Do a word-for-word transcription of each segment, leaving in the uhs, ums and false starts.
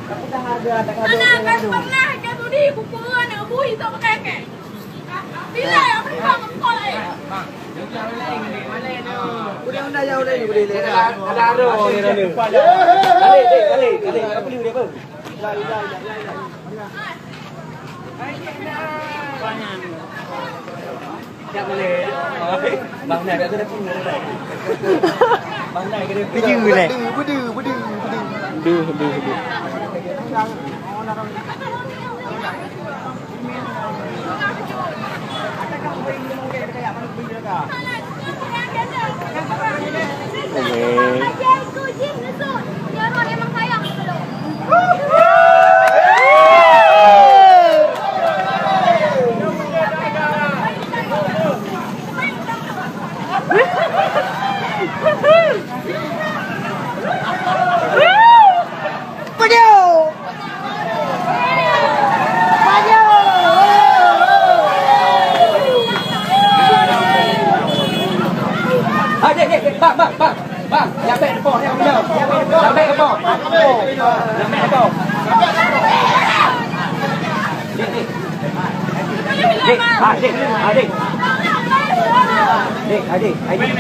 Anak kan pernah ke budi kuku anak bui tak pakai ke? Bila yang pernah kepala eh? Udah, udah, ya, udah, ini udah, udah. Ada, ada, ada. Kali, kali, kali, kali. Apa beli udah, Bang? Bang Nai kat sana pun. Bang Nai kena. Bedu, Nai. Bedu, bedu, bedu, bedu. Duh, duh, duh. Hai, dek, dek, dek, bang, bang, bang. Bang, nyampe depan, nyampe depan. Nyampe depan. Nyampe depan. Dek, dek. Dek, ah, dek, ah, dek. Dek, ah, dek, ah, dek.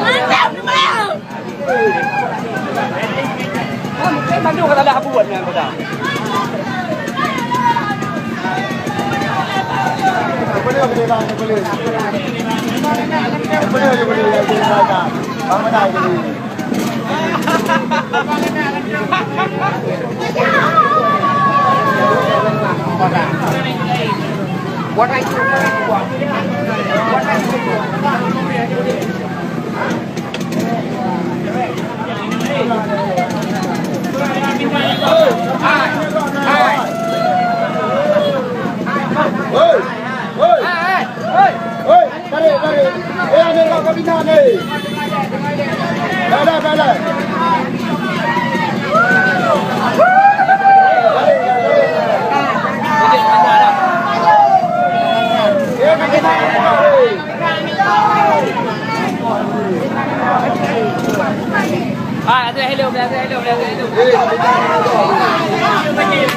Mantap, Jemaah! Mungkin mandum kata dah buat dengan kata. Hei! Hei! Hei! Tarik, tarik. Eh, ada kat kabinet ni. Dah, dah, dah, dah. Eh, kabinet ni. Ah, ada hello, ada hello, ada hello. Mana banyak?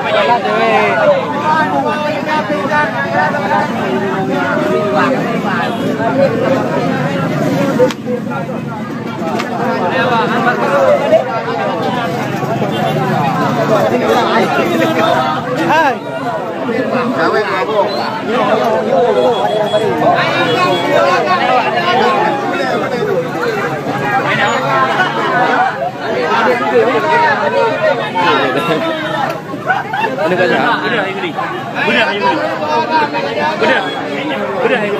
Bedah, bedah, bedah. Bedah, bedah. Bedah, bedah.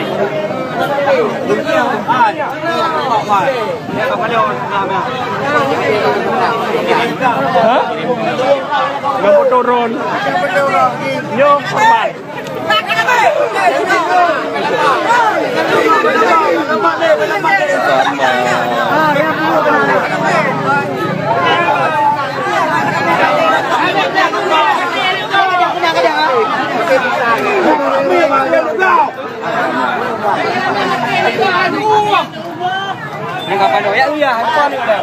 Ha? Nggak mau turun. Yo, aman. Ini kapan, ya, iya, handphone ni udah.